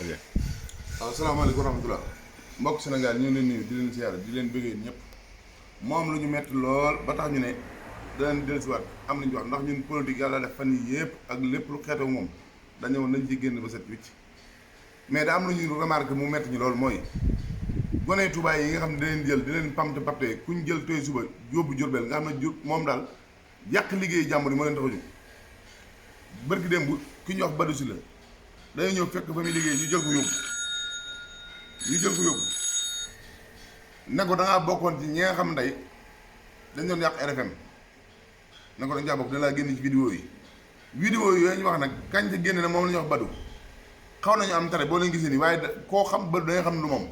ok. waaw salaamaaleykum wa rahmatulah mbokk Sénégal ñu ngi leen nuyu di leen siyaare di leen bëggee ñëpp moom lu ñu metti lool ba tax ñu ne danañ dellusiwaat am nañu wax ndax ñun politique yàlla def fan yii yëpp ak lépp lu xeetoo moom dañoo nañ ci génn ba set wicc mais da am lu ñu remarqué mu metti ñu loolu mooy gone Touba yi nga xam ne da leen jël di leen pamte pamte ku ñu jël tey suba yóbbu Jurbel nga xam ne moom daal yàq liggéey jàmbur yi moo leen tax a jóg bërki démb ki ñu wax Badou Si la dañoo ñëw fekk fa muy liggéey ñu jël ko yóbbu ne ko da ngaa bokkoon ci ñi nga xam nday dañ doon yàq RFM ne ko dañ caa bokk da laa génn ci vidéo yi yooyu ñu wax nag kañ ca génne na moom la ñuy wax Badou xaw nañu am tare boo leen gisee nii waaye koo xam Badou da nga xam ne du moom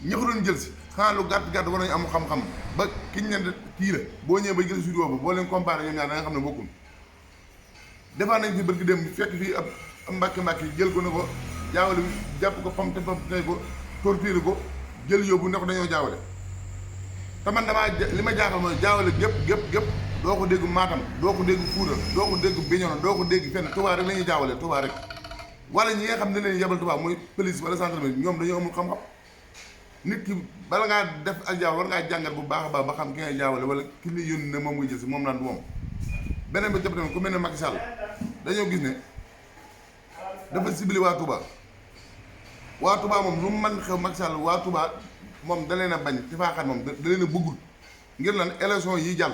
ña ko doon jël si xanaa lu gàtt gàtt war nañu am xam-xam ba kiñ ne kii la boo ñëwee ba gis vidéo ba boo leen comparé ñoom ñaar da nga xam ne bokkul defaa nañ fi bërki dem fekk fii ab mbàkke jël ko ne ko jaawale jàpp ko pamte ko torture ko jël yóbbu ne ko dañoo jaawale te man damaa li ma jaaxal mooy jaawale gépp doo ko dégg Matam doo ko dégg Fuuta doo ko dégg Bignona doo ko dégg fenn Touba rek la ñuy jaawale Touba rek wala ñi nga xam ne leen yebal Touba muy police wala gendarmerie ñoom dañoo amul xam-xam nit ki bala ngaa def ak jaawale war ngaa jàngat bu baax a baax ba xam ki ngay jaawale wala ki la yónni ne moom muy jël si moom naan du moom beneen ba jëpp tamit ku mel ne Macky Sall dañoo gis ne dafa ciblé waa Touba moom lu mu mën xew Macky Sall waa Touba moom da leen a bañ ci faaxaat moom da leen a bëggul ngir lan élection yi jàll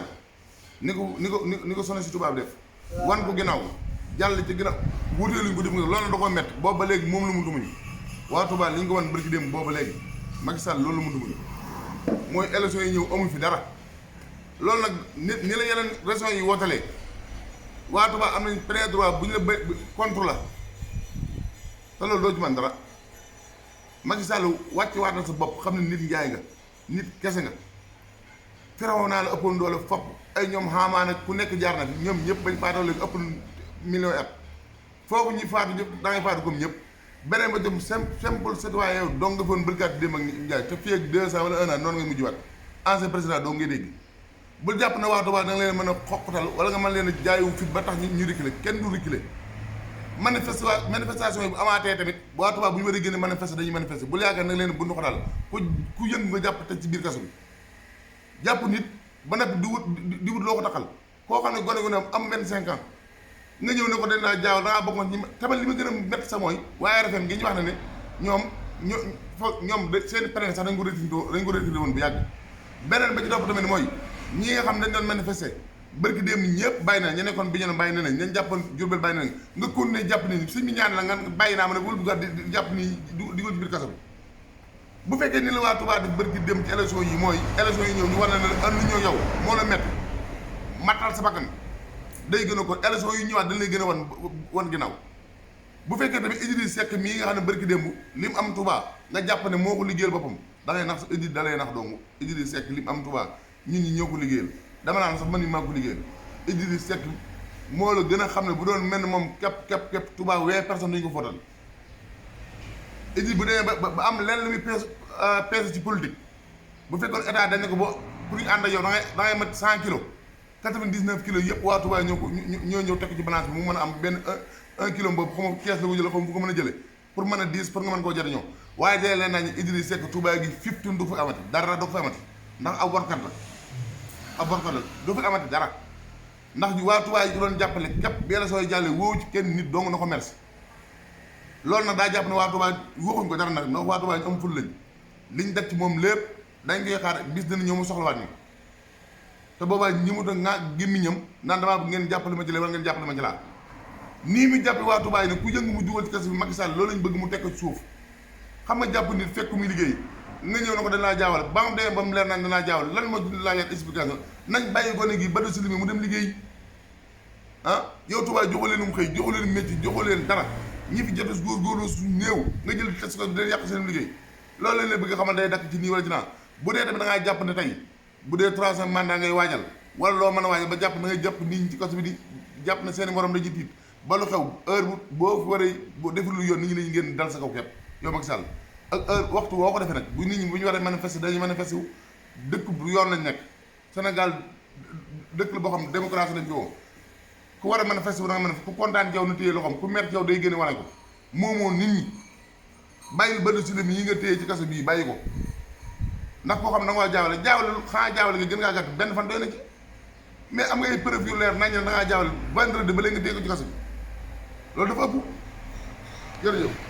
ni ko sonné si Touba bi def wan ko ginnaaw jàll ci ginnaaw wuteeluñ ko def nga loolu da ko métti boobu ba léegi moom la mu dumuñu waa Touba li ñu ko wan bërki démb boobu ba léegi Macky Sall loolu la mu dumuñu mooy élection yi ñëw amul fi dara loolu nag ni la yeneen régions yi wootalee waa Touba am nañ plein droit bu ñu la contre la te loolu doo ci man dara Macky Sall wàcc waat na sa bopp xam ne nit njaay nga nit kese nga firaw naa la ëppoon doole fopp ay ñoom xaamaa nag ku nekk jaar na fi ñoom ñëpp bañ faatoo léegi ëpp million at foofu ñuy faatu ñëpp da ngay faatu comme ñëpp beneen ba jëm simple citoyen yow dong nga foon bërkaat démb ak njaay te fii ak 200 wala 1 an noonu ngay mujj waat ancien président doo ngay dégg bul jàpp na waa Touba da nga leen mën a xoqatal wala nga mën leen a jaayu fit ba tax ñu reculer kenn du reculer manifestation yi bu amaatee tamit waa Touba bu ñu war a génne manifester dañuy manifester bul yaakaar nag leen bu ñu ko daal ku yëngu nga jàpp teg ci biir kaso bi jàpp nit ba nag di wut loo ko taxal koo xam ne gone am 25 ans nga ñëw ne ko dañ laa jaaw dangaa bokkoon ñi tamit li ma gën a métti sa mooy waaye RFM gi ñu wax ne ñoom seen pren sax dañ ko retiré woon bu yàgg beneen ba ci topp tamit mooy ñi nga xam ne dañ doon manifester bërki démb ñëpp bàyyi na ñu nekkoon Bignona bàyyi na nañ ñañ jàppoon Jurbel bàyyi na nañ nga continuer jàpp ni suñ mi ñaan la nga bàyyi naa ma ne bul buggaat di jàpp ni di ko ci biir kaso bi bu fekkee ni la waa Touba def bërki démb ci élection yi mooy élection yi ñëw ñu war na ne am na ñëw yow moo la métti matal sa bakkan day gën a ko élection yi ñëwaat dañ lay gën a wan ginnaaw bu fekkee tamit Idrissa Seck mii nga xam ne bërki démb li mu am Touba nga jàpp ne moo ko liggéeyal boppam da ngay nax Idrissa da lay nax dong Idrissa Seck li mu am Touba nit ñi ñoo ko liggéeyal dama naan sax man ni maa ko liggéeyal Idrissa Seck moo la gën a xam ne bu doon mel ne moom képp Touba 20 personnes dañu ko fotal Idrissa bu demee ba am lenn lu muy peese ci politique bu fekkoon état dañ ne ko ba pour ñu ànd ak yow da ngay mat 100 kilos 99 kilos yëpp waa Touba ñoo ñëw teg ci balance bi mu mën a am benn 1 kilo boobu xam nga kees la ko jëlee xam fu ko mën a jëlee pour mën a 10 pour nga mën koo jëriñoo waaye jëlee leen naa ñu Idrissa Seck Touba gi 15 du fa amati dara du fa amati ndax aw warkat la aborto la doo fi amati dara ndax ñu waa Touba yi doon jàppale képp bi élection yi jàllee wóowu ci kenn nit dong na ko merci loolu nag daa jàpp ne waa Touba waxuñ ko dara nag ndax waa Touba ñu am ful lañ liñ def ci moom lépp dañ koy xaar bis dina ñëw mu soxlawaat ñu te boobaa ñi mu ta nga gémmiñam naan damaa ngeen jàppale ma ci lee wala ngeen jàppale ma ci laa nii mu jàppe waa Touba yi nag ku yëngu mu dugal ci kaso bi Macky Sall loolu lañ bëgg mu teg ko ci suuf xam nga jàpp nit fekk muy liggéey nga ñëw na ko dañ laa jaawale ba mu demee ba mu leer naan danaa jaawale lan moo laa yor explication nañ bàyyi gone gi Badou Si mu dem liggéey yow Touba joxu leen mu xëy joxu leen métier joxu leen dara ñi fi jot góorgóorlu su néew nga jël test ko di yàq seen liggéey loolu lañ leen bëgg xamal day dakk ci nii wala ci naa bu dee tamit da ngaa jàpp ne tey bu dee 300 mandat ngay waajal wala loo mën a waajal ba jàpp na ngay jàpp nit ñi ci kaso bi di jàpp na seeni morom dañuy tiit ba lu xew heure bu boo fi waree boo deful lu yoon nit ñi lañu ngeen dal sa kaw kepp yow Macky Sall ak heure waxtu woo ko defee nag bu nit ñi bu ñu waree manifester dañuy manifester wu dëkk bu yoon lañ nekk Sénégal dëkk la boo xam ne démocratie lañ fi woo ku war a manifester wu da nga manifester ku kontaan jaw na téye loxoom ku mer jaw day génne wane ko moomoo nit ñi bàyyil bëri si lim yi nga téye ci kaso bii bàyyi ko ndax koo xam ne da nga jaawale xanaa jaawale nga gën ngaa gàtt benn fan doy na ci mais am nga ay preuve yu leer nañ ne da ngaa jaawale vendredi ba léegi nga téye ko ci kaso bi loolu dafa ëpp jërëjëf.